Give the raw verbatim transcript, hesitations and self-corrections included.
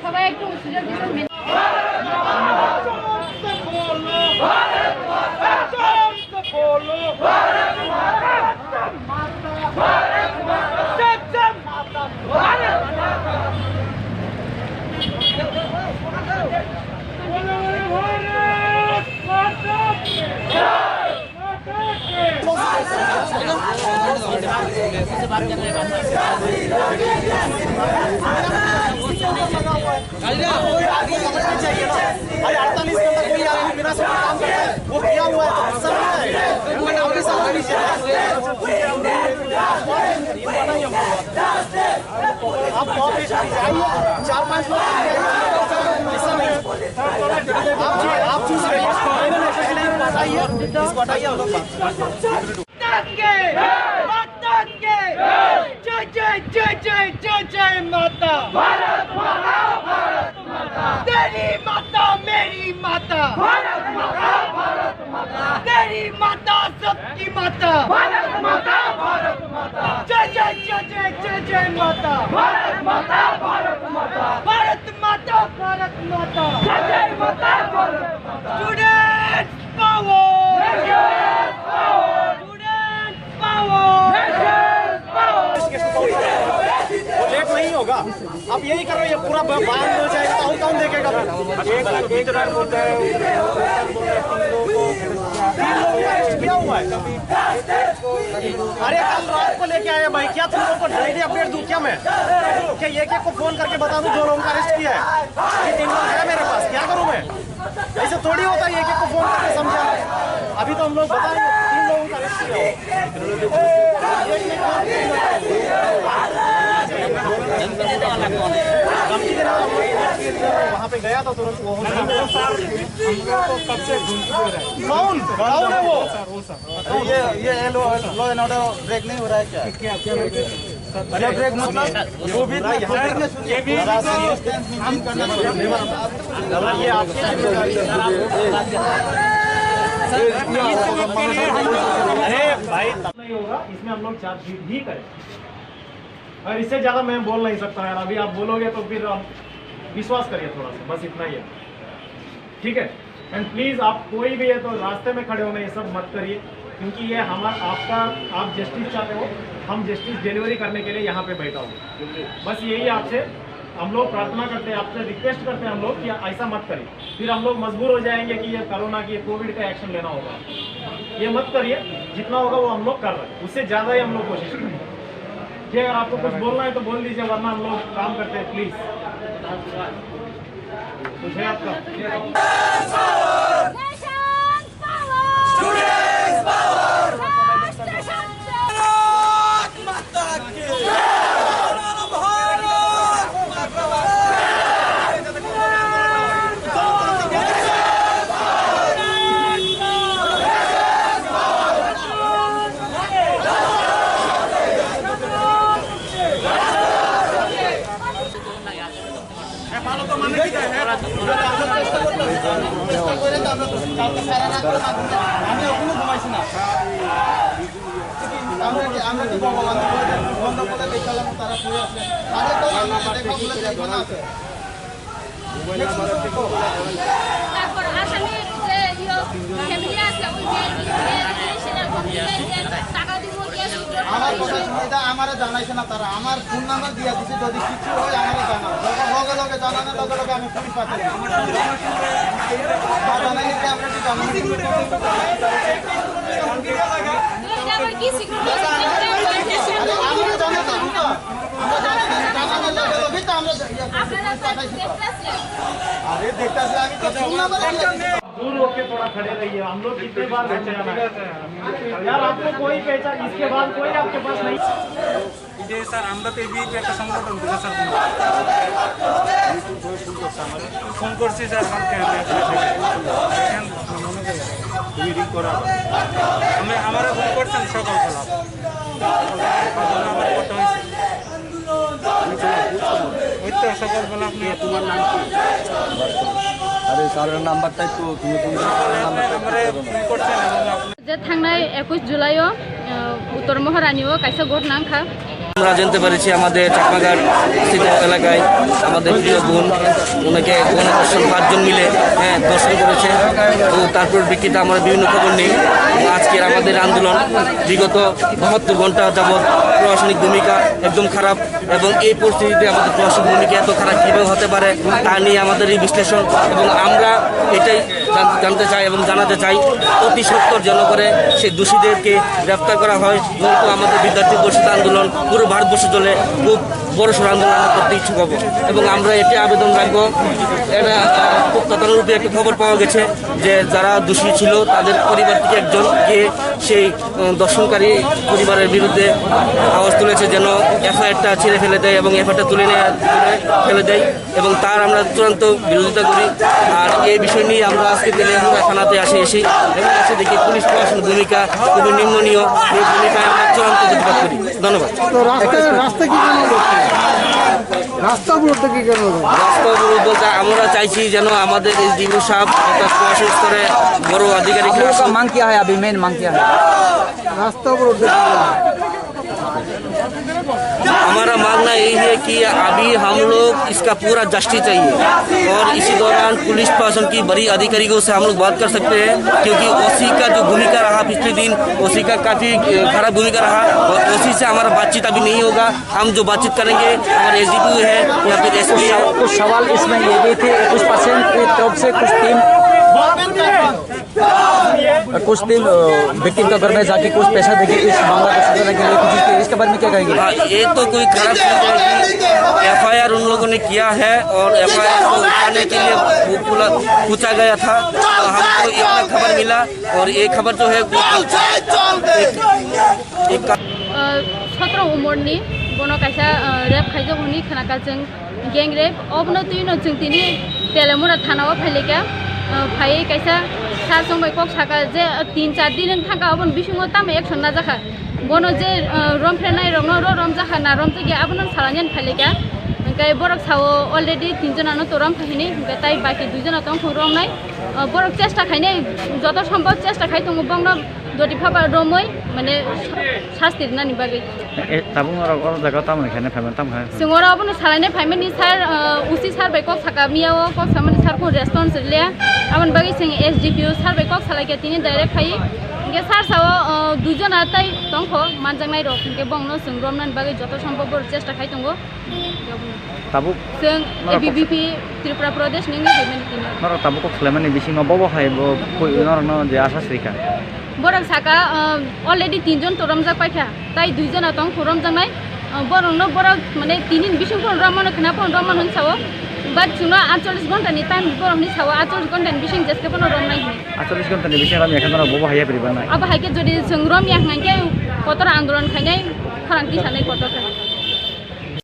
সবাই একটু সুযোগ দিবেন। अरे अड़तालीस घंटा कोई आदमी बिना सोए काम करता है, वो किया हुआ है तो गुस्सा नहीं है। आप तो ऑफिस में जाइए, चार पांच लोग, ऐसा नहीं। आप चू-, आप चूज करिए, फाइनल है, पहले इसको हटाइए, इसको हटाइए, हम लोग बात। माता की! माता की! जय जय जय जय जय जय माता! भारत माता, भारत माता! तेरी माता मेरी माता! भारत माता, भारत माता! तेरी माता सबकी माता! भारत माता, भारत माता! जय जय जय जय जय जय माता! भारत माता, भारत माता! भारत माता, भारत माता! जय जय माता, भारत माता! Students power! Students power! वो लेट नहीं होगा। आप यही करो, ये पूरा ब-, बंद हो जाएगा तो और कौन देखेगा? एक, एक बार बोलता है, दो बार बोलता है, तीन लोगों को, तीन लोगों को arrest किया हुआ है। अरे, कल रात को लेके आया भाई, क्या तुम लोगों को daily update दूं क्या मैं? क्या एक एक को फोन करके बता दूं जो लोगों को arrest किया है? ये तीन लोग है मेरे पास, क्या करूं मैं? ऐसे थोड़ी होता है, एक एक को फोन करके समझा। अभी तो हम लोग बताएंगे, तीन लोगों का arrest किया है। वहाँ पे गया था तुरंत वो। हम लोग तो कब से घूम फिर रहे हैं। कौन? कौन है वो? सर, वो सर। ये, ये, ये law, law and order break नहीं हो रहा है क्या? क्या, क्या break? अरे break मतलब वो भी तो यहाँ पे ये भी तो हम ये आपकी जिम्मेदारी है। अरे भाई, नहीं होगा, इसमें हम लोग चार्जशीट ही करें। और इससे ज्यादा मैं बोल नहीं सकता यार, अभी आप बोलोगे तो फिर आप विश्वास करिए थोड़ा सा, बस इतना ही है। ठीक है। एंड प्लीज, आप कोई भी है तो रास्ते में खड़े होना, ये सब मत करिए, क्योंकि ये हमारा, आपका, आप जस्टिस चाहते हो, हम जस्टिस डिलीवरी करने के लिए यहाँ पे बैठा हूँ। बस यही आपसे हम लोग प्रार्थना करते हैं, आपसे रिक्वेस्ट करते हैं हम लोग कि ऐसा मत करिए। फिर हम लोग मजबूर हो जाएंगे कि ये कोरोना की, ये कोविड का एक्शन लेना होगा। ये मत करिए, जितना होगा वो हम लोग कर रहे हैं, उससे ज़्यादा ही हम लोग कोशिश करेंगे। कि अगर आपको कुछ बोलना है तो बोल दीजिए, वरना हम लोग काम करते हैं, प्लीज। कुछ है आपका? Nation power! Students power! राष्ट्र शक्ति! भारत माता की! भारत माता की! আমরা কি, আমরা কি ভগবান বন্ধ করে দেখলাম, তারা শুয়ে আছে। তাদের তো আমরা দেখা বলে দেখবো না আছে। তারপর আসামির যে ইয়ে, ফ্যামিলি আছে, ওই মেয়ের, মেয়ের রিলেশনের কমপ্লেইন দেন, টাকা দিব, ক্যাশ উইথড্র আমার কথা শুনে, এটা আমারে জানাইছে না তারা। আমার ফোন নাম্বার দিয়া দিছে, যদি কিছু হয় আমারে জানাও। লগে, লগে, লগে জানানোর লগে লগে আমি পুলিশ পাঠাই। বাধা নাই, এটা আমরা কি জানাই? এটা আবার কি সিকিউরিটি? আরে, আমারে জানাতে হবে তো। আমরা জানি না, জানানোর লগে লগেই তো আমরা ইয়ে করছি, আপনারা পুলিশ পাঠাইছি তো। দেখতেছেন। আরে, দেখতেছি আমি তো ফোন নাম্বার দিয়ে দিছি। दूर होके थोड़ा खड़े रहिए, हम लोग कितने बार बोलते हैं। यार, आपको कोई पहचान, इसके बाद कोई आपके पास नहीं। যে স্যার, আমরা তো এবিভিপি একটা সংগঠন থেকে স্যার, ফোন করছি স্যার, কালকে আমি আসলে দেখেন, তুমি রিং করা। আমি, আমারে ফোন করছেন সকালবেলা, আমার কথা হয়েছে। ওই তো সকালবেলা আপনি তোমার নাম কি? আরে স্যারের নাম্বারটাই তো, তুমি কোন নাম্বারটা? আমারে ফোন করছেন এবং আপনি যে thangnai ekush July o, uh, Uttor Moharani o kaisa ghotna wngkha. আমরা জানতে পেরেছি আমাদের চাকমাঘাট স্থিত এলাকায় আমাদের প্রিয় বোন, ওনাকে গণধর্ষণ পাঁচজন মিলে, হ্যাঁ, ধর্ষণ করেছে। তো তারপর বিক্রিতে আমরা বিভিন্ন খবর নিই। আজকের আমাদের আন্দোলন বিগত বাহাত্তর ঘন্টা যাবৎ প্রশাসনিক ভূমিকা একদম খারাপ, এবং এই পরিস্থিতিতে আমাদের প্রশাসনিক ভূমিকা এত খারাপ কীভাবে হতে পারে, তা নিয়ে আমাদের এই বিশ্লেষণ। এবং আমরা এটাই জান- জানতে চাই এবং জানাতে চাই, অতি সত্বর যেন করে সেই দোষীদেরকে গ্রেফতার করা হয়, নয়তো আমাদের বিদ্যার্থী পরিষদ আন্দোলন পুরো ভারতবর্ষ জুড়ে খুব বড় সড় আন্দোলন আমরা করতে ইচ্ছুক হব। এবং আমরা এটি আবেদন রাখবো, এটা আহ, খুব তদারকি একটা খবর পাওয়া গেছে যে যারা দোষী ছিল তাদের পরিবার থেকে একজন গিয়ে সেই উম, ধর্ষণকারী পরিবারের বিরুদ্ধে আওয়াজ তুলেছে, যেন এফআইআরটা ছিঁড়ে ফেলে দেয় এবং এফআইআরটা তুলে নেয়, তুলে ফেলে দেয়। এবং তার আমরা চূড়ান্ত বিরোধিতা করি। আর এই বিষয় নিয়ে আমরা আজকে তেলিয়ামুড়া থানাতে আসি, এসে এবং এসে দেখি পুলিশ প্রশাসনের ভূমিকা খুবই নিন্দনীয়। এই ভূমিকায় আমরা চূড়ান্ত প্রতিবাদ করি। ধন্যবাদ। তো রাস্তায়, রাস্তা কি জন্য করছে? রাস্তা অবরোধ কি জন্য করছে? রাস্তা অবরোধ বলতে আমরা চাইছি যেন আমাদের এসডিপিও সাহেব তথা প্রশাসন স্তরে বড় আধিকারিকরা आप लोगों का मांग क्या है? अभी मेन मांग क्या है? रास्ता अवरोध। हमारा मांगना यही है कि अभी हम लोग इसका पूरा जस्टिस चाहिए, और इसी दौरान पुलिस प्रशासन की बड़ी अधिकारियों से हम लोग बात कर सकते हैं, क्योंकि ओसी का जो भूमिका रहा पिछले दिन, ओसी का काफ़ी अ, खराब भूमिका रहा, और ओसी से हमारा बातचीत अभी नहीं होगा। हम जो बातचीत करेंगे, हमारे एसडीपीओ है या फिर एसपी है। कुछ सवाल इसमें ये भी थे, कुछ पेशेंट की तरफ से कुछ टीम, कुछ टीम, अ, विक्टिम का घर में जाके कुछ पैसा देके इस मामला को सुलझाने के लिए कोशिश की, इसके बारे में क्या कहेंगे? हाँ, ये तो कोई खराब चीज़ है कि एफआईआर उन लोगों ने किया है और एफआईआर को उठाने के लिए पू-, पूरा पूछा गया था, तो हमको इतना खबर मिला। और ये खबर जो है, वो एक, एक का- Uh, sotro umor ni bono kaisa, uh, rape khaijak hwnwi khwnakha chwng, gang rape. Obono twino chwng tini Telemura thana o phailaikha. Uh, phaiwi kaisa sir chwng bai kok saka je, uh, tin char din wng thangkha, obono bisingo tamo action najakha. Bono je, uh, romphrenai rokno ro romjakha na romjakya, abono salainani phailaikha. Hwnkhe borok sao already tinjon ano to romkha hini, hwnkhe tai baki duijon tongkha romnai. Uh, borok chesta khainai, joto sombhob chesta khai tongo, bongno doti phaba romwi, mane, sasti rwnani bagwi. E, tabuk norok oro jaga tamo khaina phaiman tamo khaina? Chwng oro abono salainai phaimani sir, uh, usi sir bai kok saka miya o, kok samani sir kun response rwliya. Aboni bagwi chwng S D P O sir bai kok salaikha tini direct khai. Hwnkhe sir sao, uh, duijona tai tongkho manjaknai rok, hwnkhe bongno chwng romnani bagwi joto sombhob borok chesta khai tongo. Tabuk chwng norok A B V P Tripura Pradesh ni wngwi phaimani tini. Norok tabuk kok salaimani bisingo bobo hai bo koi norokno je asha srikha. Borok saka, um, already tinjon to romjak paikha, tai duijona tong romjaknai. Uh, borokno borok mane tini ni bising phano romano khna phano romano hinwi sao. But chwngno atchollish ghonta ni time borokni sao, atchollish ghonta ni bising jeske phano romnai hinwi. Atchollish ghonta ni bising romya khe norok bobo hai yapri banai. Abo hai khe jodi chwng romya hwnkhe kotor andolon khainai, khorang tisanai kotor khe.